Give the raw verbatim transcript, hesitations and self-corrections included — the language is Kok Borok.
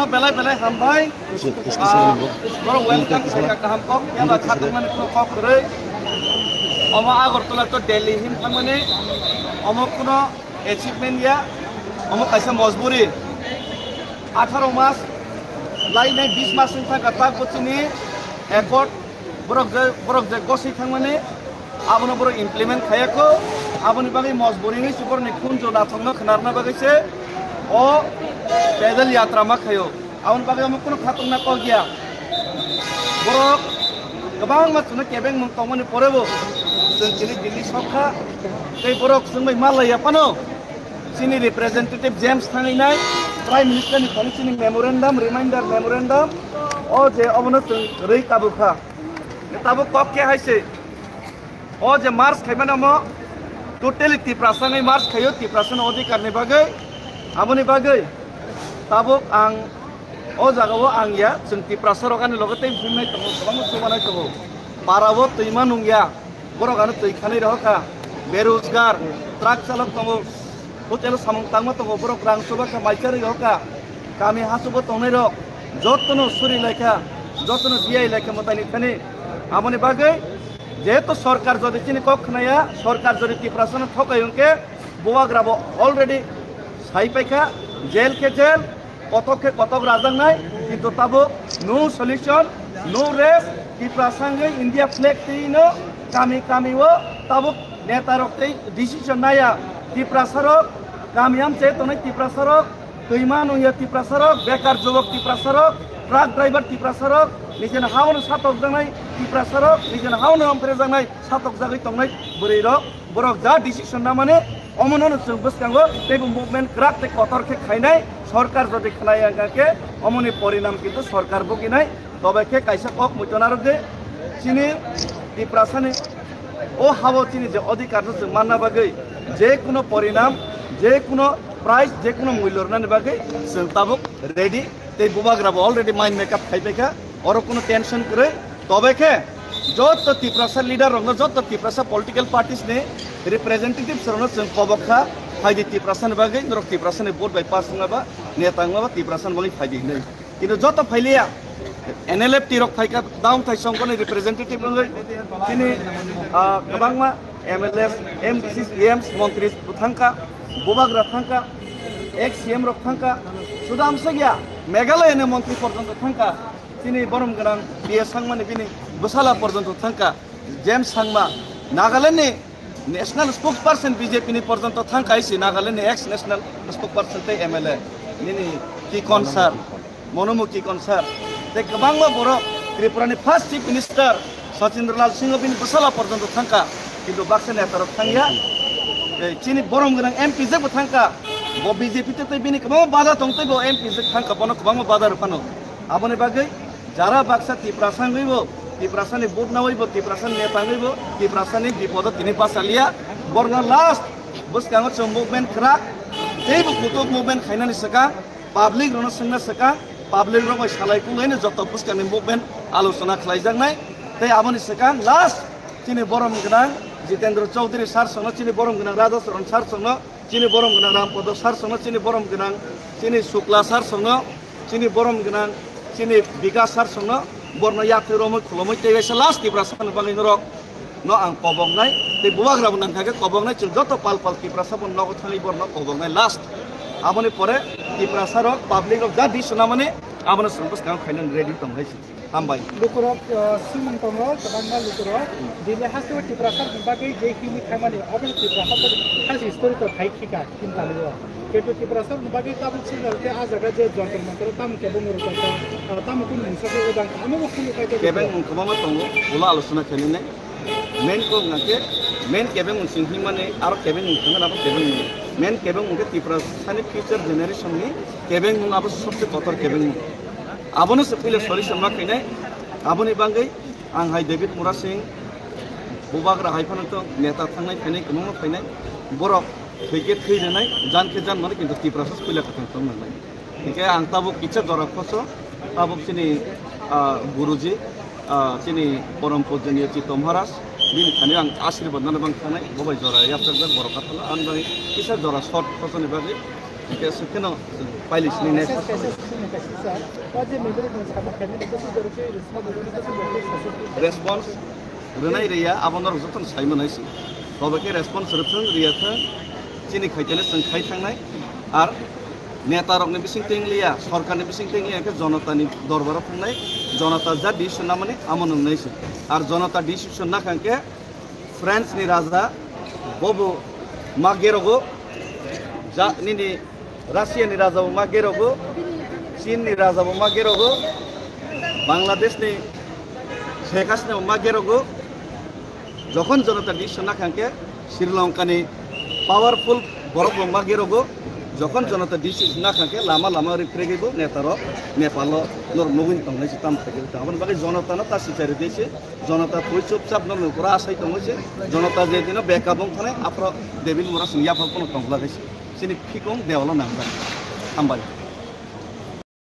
Belai belai hambai. Borok welcome khaika kaham kok, yaba khatungmani kuno kok kwrwi. Omo Agartala to Delhi hin thangmani, omo kuno achievement ya, omo kaisa mojburi. Atharo mas, lainai bis mas wng thangkha tak bo chini accord, borok je, borok je goswi thangmani, abono borok implement khayakho, aboni bagwi mojburi wngwi se borokni khunjo nathokno khnarna bagwi se o pedal yatra ma khayo. Aboni bagwi omo kuno khatungna kok ya. Borok kwbangma chwngno kebengmung tongmani porebo chwng chini Delhi sokha tei borok chwngbai ma laiya phano chini representative James thangwi nai Prime Minister ni thani chini memorandum, reminder memorandum o je obono chwng rwi tabukha. Tabuk kok khe hai se. O je march khaimani omo totally Tiprasa wngwi march khaio, Tiprasani odhikar ni bagwi. Aboni bagwi tabuk ang o jaga o ang ya, chwng Tiprasa rok ani loge tei himnai tongo, kwbangma chubanai tongo. Para o twima nung ya, borok ano twi khanwi rohor kha, berojgar, truck chalok tongo, hotel o samung tangma tongo, borok rang chuba kha, mai charwi rohor kha, kami hachugo tongnai rok jotono suri lai kha, jotono biyai lai kha mwtai ni thani. Aboni bagwi jehetu sorkar jodi chini kok khnaya, sorkar jodi Tiprasano thokai hwnkhe bubagra bo already sai paikha, jail khe jail, kotok khe kotok rajaknai, kintu tabuk no solution, no rest, Tiprasa wngwi India flag twino kami kami o tabuk neta rok tei decision naya, Tiprasa rok kami amchai tongnai Tiprasa rok Twima nungya Tiprasarok, bekar jobok Tiprasarok, truck driver Tiprasarok, nijeni haono satokjaknai Tiprasarok, nijeni haono amprejaknai satokjagwi tongnai bwrwirok, borok ja decision namani omono chwng bwskango teibo movement kwrak tei kotor khe khainai. Sorkar jodi khnai wngkha khe omoni porinam kintu sorkar buginai. Tobe khe kaisa kok muitu narwk di, chini Tiprasani o hao chini je odhikar no chwng manna bagwi je kuno porinam, je kuno price, je kuno mulyo rwnani bagwi chwng tabuk ready. Tei bubagra bo already mind make up khai paikha, oro kuno tension kwrwi. Tobe khe joto Tiprasa leader rokno, joto Tiprasa political parties ni representatives rokno chwng kobok kha, phaidi Tiprasani bagwi, norok Tiprasani vote bai pass wngma ba, neta wngma ba Tiprasani bagwi phaidi hinwi. Kintu joto phailiya, N L F T rok phaikha, down thai songkoni representative wngwi, chini, ah, kwbangma M L As, M D Cs, E Ms, montri bo thangkha, bubagra thangkha, ex C M rok thangkha, suda amsakya Meghalaya ni montri porjonto thangkha, chini borom gwnang P A Sangmani bini bwsala porjonto thangkha, James Sangma, Nagaland ni National spokesperson B J P ni porjonto thang kai si Nagaland ni ex national spokesperson tei M L A nini Tikon sir, Monomu Tikon sir, tei kwbangma borok Tripura ni first chief minister Sachindralal Singh bini bwsala porjonto thangkha, kintu baksa neta rok thangya. Tei chini borom gwnang M P je bo thangkha, bo B J P te tei bini kwbangma bada tong tei bo M P je thangkha, bono kwbangma bada rw phano. Aboni bagwi jara baksa Tiprasa wngwi bo, Tiprasa ni vote nawi bo, Tiprasa ni neta wngwi bo, Tiprasa ni bipodo tini bachaliya. Borno last bwskango chwng movement khwrak, teibo kutuk movement khainani swkang, public rokno swngna swkang, public rok bai salai kunglaino joto bwskangni movement alochona khlaijaknai. Tei aboni swkang last chini borom gwnang Jitendra Chaudhary sir songno, chini borom gwnang Radha Charan sir songno, chini borom gwnang Rampodo sir songno, chini borom gwnang chini Sukla sir songno, chini borom gwnang chini Bikas sir songno, borno yathai romwi khulumwi tei kaisa last Tiprasa ni bagwi norok no ang koboknai, tei bubagra bo nangkha khe koboknai, chwng joto pal pal Tiprasa bo nogo thangwi borno koboknai last. Aboni pore Tiprasa rok, public rok ja di swnamani, abono chwng bwskang khainani ready tong hai. Hambai. Lukurok, uh, simung tongo, kwbangma lukurok. Bini hasteo Tiprasa ni bagwi je himwi thangmani, obo Tiprasa khas historical hai khika, Kintalio. Kintu Tiprasa ni bagwi tabuk swngjak khe ah jaga je Jantar Mantar tamo kebeng rwkha, uh, tamo kunu mungsa khe odang, amo bo khulu khai khe kebeng mung kwbangma tongo, ulo alochona khainai. Main kok hwnkha khe, main kebeng mung sing himani, aro kebeng mung thangna abo kebeng mung. Main kebeng mung khe Tiprasa ni future generation ni kebeng mung abo sobse kotor kebeng mung. Abono se puila solution ma khainai. Aboni bagwi ang hai David Murasing, bubagra hai phano to neta thangnai phainai, kwbangma phainai. Borok thwi khe thwi rwnai, jan khe jan mano, kintu Tiprasa puila kwthang tong nangnai. Hinkhe ang tabuk kisa jora khoso, tabuk chini, ah, guruji, ah, chini borom pujoniya Chitto Maharaj, bini thani ang ashirbad nana bang thangnai, bo bai jora yapjak jak borok kathalo, ang bai kisa jora short khosoni bagwi. Khe swkeno pailisini next. Response rwnai rwya abo norok jotono sai manai se. Tobe khe response rwthwng rwya thwng, chini khaitene chwng khai thangnai. Ar neta rokni bising tengliya, sorkarni bising tengliya khe jonotani dorbaro thangnai, jonota ja decision namani amo nwngnai se. Ar jonota decision nakhang khe France ni raja bobo ma gerogo, ja nini Russia ni raja bo ma gerogo, Chin ni raja bo ma gerogo, Bangladesh ni Sheikh Hasina bo ma gerogo. Jokhon jonota decision nakhang khe Sri Lanka ni powerful borok bo ma gerogo. Jokhon jonota decision nakhang khe lama lama ripregwi bo neta rok Nepal o norok nugwi tongnai se tamo khe. Aboni bagwi jonota no ta sichari de se. Jonota twi chupchap no nukura asai tongo se. Jonota je dino backup wng thane aphro David Murasing yaphang phano tongla se. Chini phikong dewalo nangkha. Hambai.